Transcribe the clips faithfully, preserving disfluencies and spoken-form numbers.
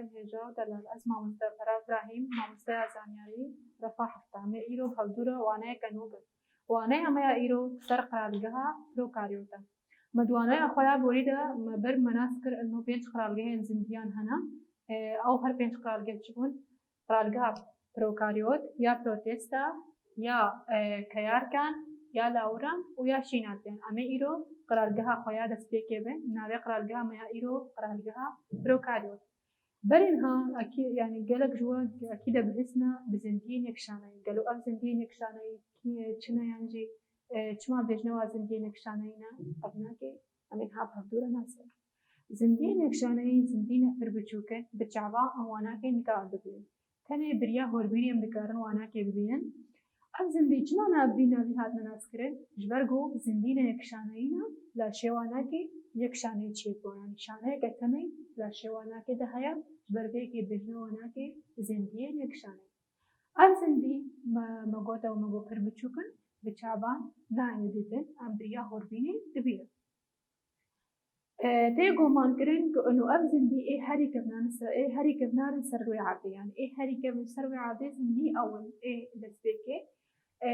Hêja û delal, ez mamoste Ferah Îbrahîm, mamosteya zanyarî, refa hefta. Me îro hevdû re waneyeke nû girt. Waneya me ya îro ser qiralgeha prokaryot e. Me di waneya xwe ya borî de me bir me nas kir ino pênc qiralgehên zindiyan hene. E, ew her pênc qiralgeh çi bûn? Qiralgeha prokaryot, ya protesta, ya, e, keyarkan, ya lawran û ya şînatiyan. Em ê îro qiralgeha xwe ya destpêkê bin. Navê qiralgeha me ya îro qiralgeha prokaryot. Berê niha, ekî-, yanî gelek ji we ekî de bihîsne bi zindiyên yekşaneyî. Gelo ev zindiyên yekşaneyî kî ne, çi ne yan jî, e, çima bêjne wa zindiyên yekşaneyî ne? Ev nake em ê niha bi hevdû re nas bikin. Zindiyên yekşaneyî zindîne pir biçûk in, bi çavan em wanakê nikar bibînin. Tenê bi riya horbînê em dikarin wanakê bibînin. Ev zindî çima nav vî navî hatine naskirin? Ji ber ku zindîne yekşaneyî ne, laşê wanakê yek şaneyê çêbû. Yanî şaneyeke tenê laşê wanakê de heye, ji ber vê yekê bêjine wanakê zindiyên yekşaneyî. Ev zindî me, me got ew me got pir biçûk in, bi çavan nayê dîtin, em bi riya horbînê dibînin. E, tê gumankirin ku ino ev zindî ê herî kevnarin ser, ê herî kevnarin ser wê erdê, yanî ê herî kevn ser wê erdê zindî ew in, ê destpêkê. E,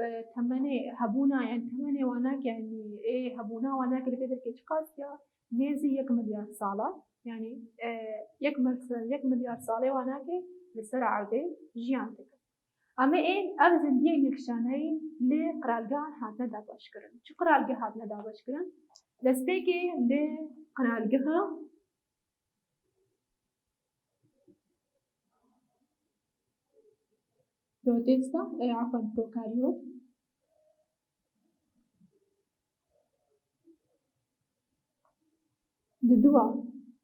e, temenê hebûna, yanî temenê wanakê, yanî ê hebûna wanakê li vê derkê çiqas ya? Nêzî yek milyar sal e. Yanî, e, yek mil-, yek milyar salê wanakê li ser erdê jiyan dike. Em ê ên ev zindiyên yekşaneyî li qiralgehan hatine dabeşkirin. Çi qiralgeh hatine dabeşkirin? Destpêkê li qiralgeha protesta, e, afan, prokaryot. Di dua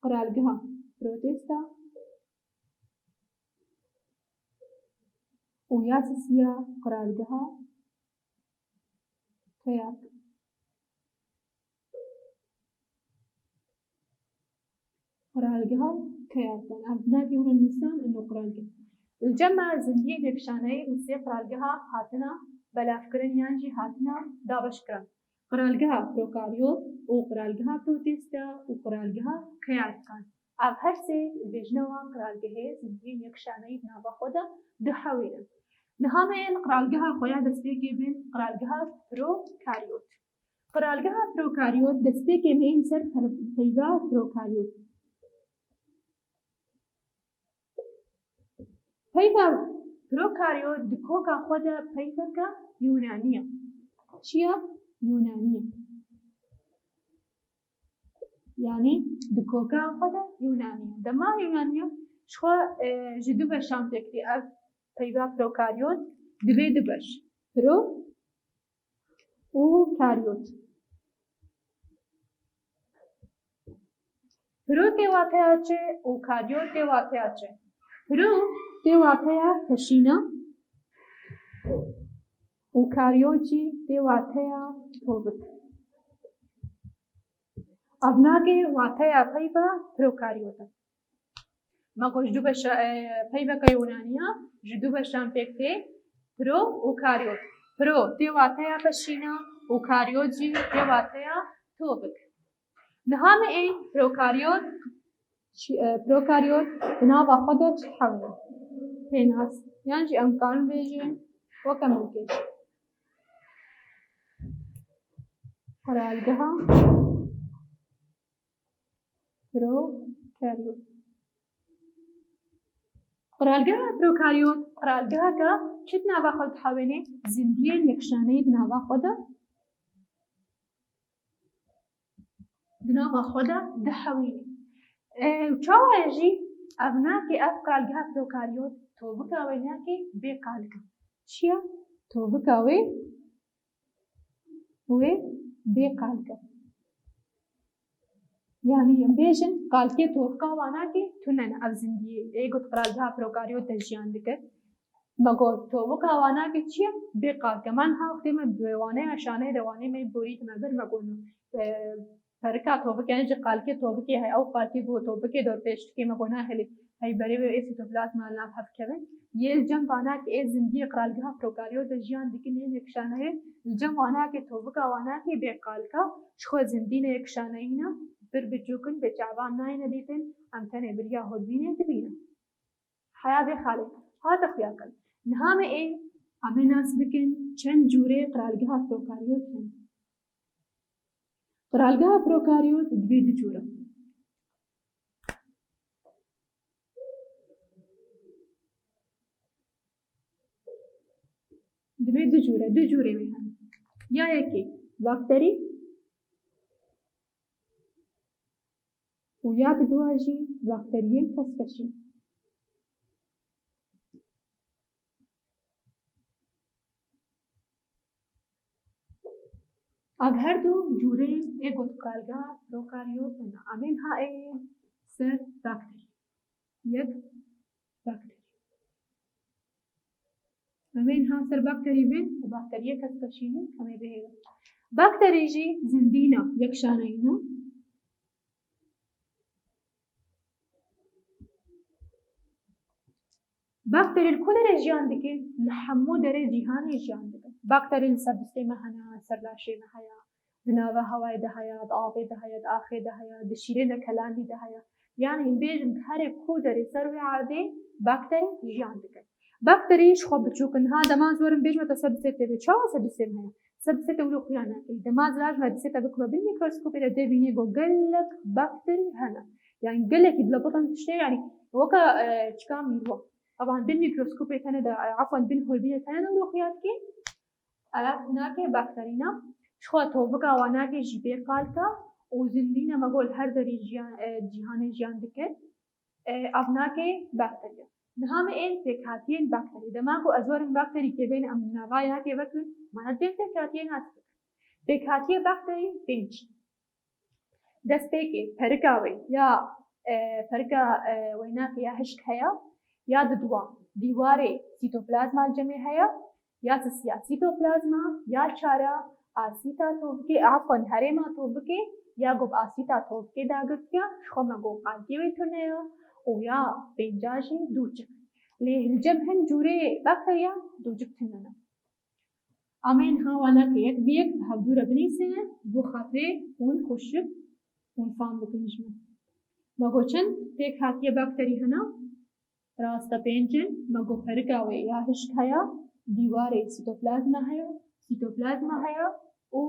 qiralgeha protesta û ya sisiya qiralgeha keyarkan. Qiralgeha keyarkan. Ev navê hûn nivîsan ino qiralgeh. Li cem me zindiyên yekşaneyî li sê qiralgeha hatina belavkirin yan jî hatina dabeşkirin. Qiralgeha prokaryot û qiralgeha protesta û qiralgeha keyarkan. Ev her sê bêjine wan qiralgehê zindiyên yekşaneyî di nava xwe de dihewînin. Niha me yên qiralgeha xwe ya destpêkê bên, qiralgeha prokaryot. Qiralgeha prokaryot, destpêkê me yên ser per-, peyva prokaryot. Peyva prokaryot di koka xwe de peyveke Yûnanî ye. Çi ye? Yûnanî ye. Yanî di koka xwe de Yûnanî ye. Dema Yûnanî ye, ji xwe, e, ji du beşan pêk tê ev peyva prokaryot, divê du beş. Pro û karyot. Pro tê wateya çi û karyot tê wateya çi? Pro tê wateya peşîna û karyot jî tê wateya tovik. Ev nake wateya peyva prokaryot e. Me got ji du beşa, e, peyveke Yûnanî ya, ji du beşan pêk tê, pro û karyot. Pro tê wateya peşîna û karyot jî tê wateya tovik. Niha me ê prokaryot, çi, e, prokaryot di nava xwe de çi hewne? Pênas. Yan jî em karin bêjin weke milkêş. Qiralgeha prokaryot. Qiralgeha prokaryot, qiralgeheke çi di nava xwe dihewêne? Zindiyên yekşaneyî di nava xwe de, di nava xwe de dihewîne. E, çawa ye jî ev nake, ev qiralgeha prokaryot, tovika wê nake bê qalik e. Çi ye? Tovika wê wê bê qalik e. Yanî em bêjin, qalikê tovika wanakê tune ne. Ev zindiyê ê got qiralgeha prokaryot de jiyan dike. Me got, tovika wanakê çi ye? Bê qalik e. Me niha wextê me bi waneya şaneyê de wanê me borî dime bir, me got, e, perika tovik, yanî ji qalikê tovikê heye, ew qalikê ku tovik ê dorpêçikê me got nahêlî, hey berê wê ê sîtoplazma li nav hev kevin. Yê li cem vanak ê zindiyê qiralgeha prokaryot de jiyan dikin, yên yekşaneyê, li cem wanakê tovika wanakê bê qalika, ji xwe zindî ne, yekşaneyî ne, Pir biçûk in, bi çavan nayêne dîtin, em tenê bi riya hûrbînê dibînin. Heya vê xalê hate xuya kirin. Niha me ê, em ê nas bikin çend cûrê qiralgeha prokaryot hene. Qiralgeha prokaryot divê du cûr e. Divê du cûre, du cûrê wê hene. Ya yekê bakterî û ya di dua jî bakteriyên keskeşî. Ev her du cûrê ê got qiralgeha prokaryot hene. Em ê niha ê ser bakterî. Yek bakterî. Em ê niha ser bakterî bin û bakteriyê keskeşî ne, em ê bihêlin. Bakterî jî zindîna yekşaneyî ne. Bakterî li ku derê jiyan dikin? Li hemû derê cîhanê jiyan dikin. Bakterî li ser distê me hene, li ser laşê me heye, di nava hewayê de heye, di avê de heye, di axê de heye, di şîrê nekelanî de heye. Yani hûn bêjin di herê ku derê ser wê erdê bakterî jiyan dikin. Bakterî ji xwe biçûk in. Ha, dema ez werim bêjime te ser distê tê bê. Çawa ser distê me heye? Ser distê te wilo xuya nake. Dema ez rajime distê te bikime bin mîkroskopê de dê bînê ku gelek bakterî hene. Yani gelekî bila bitin tiştê, yani weke, e, çika mîrwa. Taban bin mîkroskopê tenê de, e, afwan bin hûrbînê tenê de wilo xuya dikê. Ev nake bakterîna. Ji xwe tovika wan nake jî bê qalka û zindîna me got her derî jiyan, e, cîhanê jiyan dike. E, ev nake bakteriya. Niha me ên pêkhatiyên bakterî. Dema ku ez werim bakterî kê bên em nava yekê vekin, mana dê pêkhatiyê nas bikin. Pêkhatiyê bakterî pênc. Destpêkê perika wê ya, e, perika, e, wênakê ya hişk heye, ya didwa dîwarê sîtoplazma li cemê heye, ya sisiya sîtoplazma, ya çara asîta tovkê, afwan, herêma tovkê, ya ku bi asîta tovkê dagirtiya, ji xwe me got qalkê wê tune ya, û ya pênca jî dûçik. Lê li cem hin cûrê bakteriya dûçik tune ne. Em ê niha wanakê yek bi yek bi hevdû re binivîsîne, bo xatirê hûn xweşik hûn fam bikin ji min. Me got çend pêkhatiye bakterî hene? Rast e, pênc in. Me got perika wê ya hişk heye, dîwarê sîtoplazma heye, sîtoplazma heye û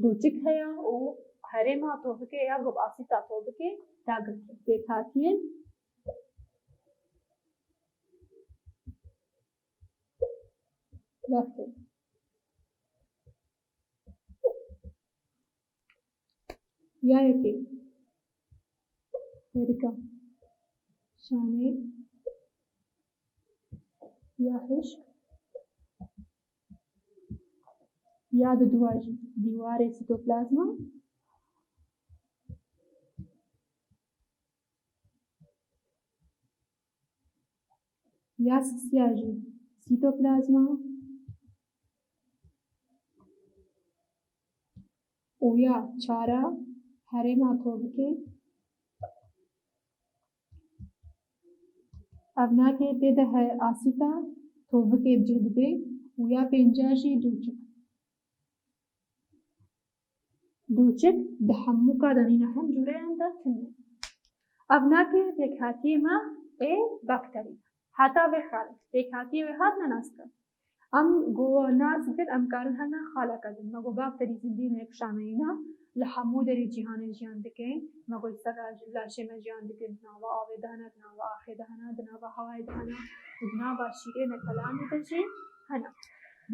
dûçik heye û herêma tovkê ya ku bi asîta tovkê dagirtin. Pêkhatiyên Bakterî. Ya yekê perika şanê ya hişk, ya didwa jî dîwarê sîtoplazma. Ya sisiya jî sîtoplazma û ya çara herêma tovkê. Ev nake tê de he-, asîta tovkê bi cih dibe û ya pênca jî dûçik. Dûçik di hemû kadanîna hin cûreyan de tune. Ev nake pêkhatiyê me ê bakterî. Heta vê xalê pêkhatiyê wê hatine naskirin. Em ku nas bikin, em karin hene xaleke din. Me got bakterî zindî ne, yekşaneyî ne, li hemû derê cîhanê jiyan dikin. Me got ser laşê me jiyan dikin, di nava avê de hene, di nava axê de hene, di nava hewayê de hene, di nava şîrê nekelanê de jî hene.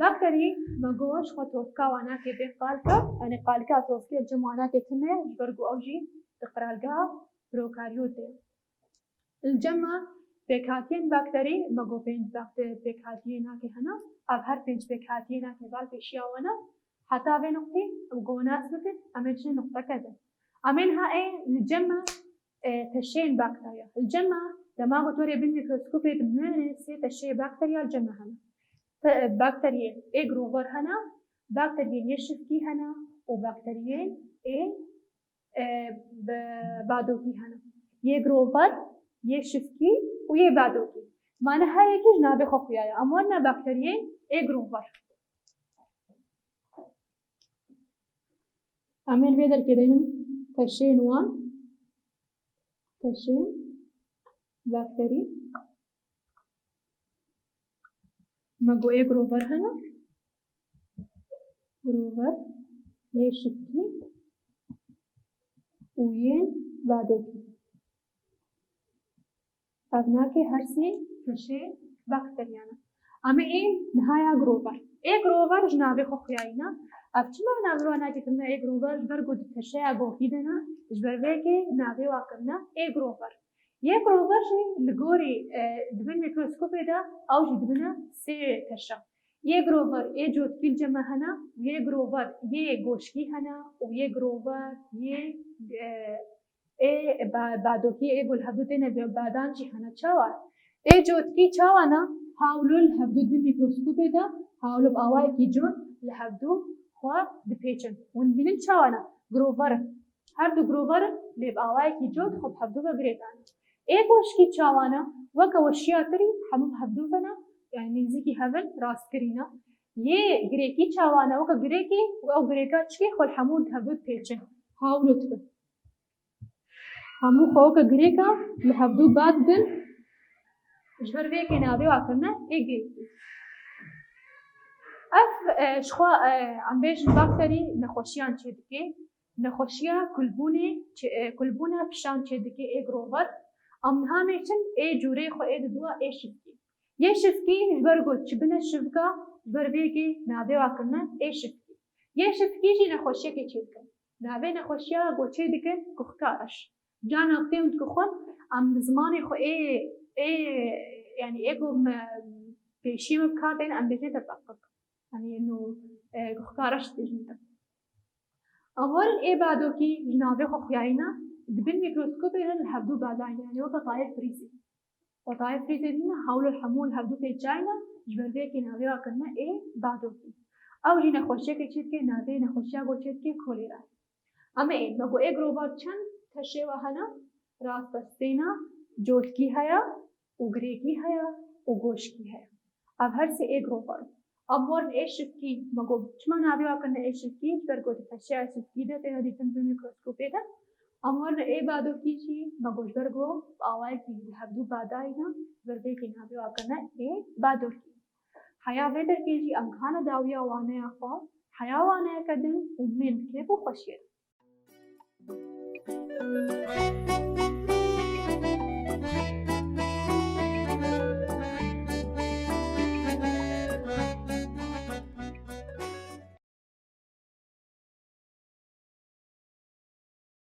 Bakterî me got ji xwe tovka wanakê bê qalka, yani qalka tovkê li cem wanakê tune, ji ber ku ew jî di qiralgeha prokaryotê ye. Li cem me pêkhatiyên bakterî, me got pênc bakte-, pêkhatiyê nakê hene, ev her pênc pêkhatiyê nakê bal pêşiya we ne. Heta vê nuqtê em ku nas bikin, em ê çi nuqteke din. Em ê niha ê li cem me, e, teşeyên bakteriya. Li cem me dema ku tu were bin mîkroskopê dimêne sê teşeyê bakteriya li cem me hene. Te-, bakteriyê ê girovar hene, bakteriyên yê şifkî hene û bakteriyên ê, e, bi badokî hene. Yê girovar, yê şifkî û yê badokî. Mane her yekî ji navê xwe xuya ye. Em werine bakteriyên ê girovar. Em ê li vê derkê deynin Teşên wan, teşên bakterî. Me got ê grover hene. Grover, yê şikî û yên badokî. Ev nake her sê teşê bakteriyan e. Em ê niha ya grover. Ê grover ji navê xwe xuyayî ne. Ev çima navê wan nake kirine ê grover? Ji ber ku di teşeya gokî de ne, ji ber vê yekê navê wan kirine ê grover. Yê grover jî li gorî, e, di bin mîkroskopê de ew jî dibine sê teşe. Yê grover, ê cotkî li cem me hene, yê grover, yê goşkî hene û yê grover, yê, e, ê ba-, badokî, ê ku li hevdû têne bi-, badan jî hene. Çawa? Ê cotkî çawa ne? Hawlo li hevdû di mîkroskopê de hawlo bi awayekî cot li hevdû xwe dipêçin. Hûn dibînin çawa ne? Grover in. Her du grover in, lê bi awayekî cot xwe bi hevdû ve girêdane. Ê goşkî çawa ne? Weke weşiya tirî hemû bi hevdû ve ne, yani nêzîkî hev in, rastgirî ne. Yê girêkî çawa ne? Weke girêkî, ew girêka çikê xwe li hemû di hevdû dipêçin. Hawlo dibin. Hemû xwe weke girêka li hevdû bad bin. Ji ber vê yekê navê wan kirine ê girêkî. Ev, e, ji xwe, e, em bêjin bakterî nexweşiyan çêdike. Nexweşiya kulbûnê çê-, e, kulbûna pişan çêdike ê grover. Em niha mêçin ê cûrê xwe ê diduwa ê şivkî. Yê şivkî ji ber ku çibine şivka, ji ber vê yekê navê wan kirine ê şivkî. Yê şivkî jî nexweşiyekê çêdikin. Navê nexweşiya ku çêdikin guhka reş. Carna wextê hûn dixwin, em bi zimanê xwe ê, ê, yani ê ku me, pêşiyê me bi kar têne, em bêjin te peqik. Yani nû, e, guhka reş dibêjin te. Em werin ê badokî ji navê xwe xuyayî ne, di bin mîkroskopê re li hevdû badayî ne, yani weke tayê frîzê. Xwetayê frîzê dîne hewlo hemû li hevdû pêçayî ne, ji ber vê yekê navê wan kirine ê badokî. Ew jî nexweşiyekê çêdike, navê nexweşiya ku çêdike kolera. Em ê, me got ê grover çend teşê we hene? Rast e, sê ne, cotkî heye û girêkî heye û goşkî heye. Ev her sê ê grover in. Em werin ê şivkî, me got çima navê wan kirine ê şivkî? Ji ber ku di teşeya şivkî de têne dîtin bi mîkroskopê de. Em werin ê badokî jî, me got ji ber ku bi awayekî li hevdû badayî ne, ji ber vê yekê navê wan kirine ê badokî. Heya vê derkê jî em gihane dawiya waneya xwe, heya waneyeke din û hûn bi kêf û xweşiyê re.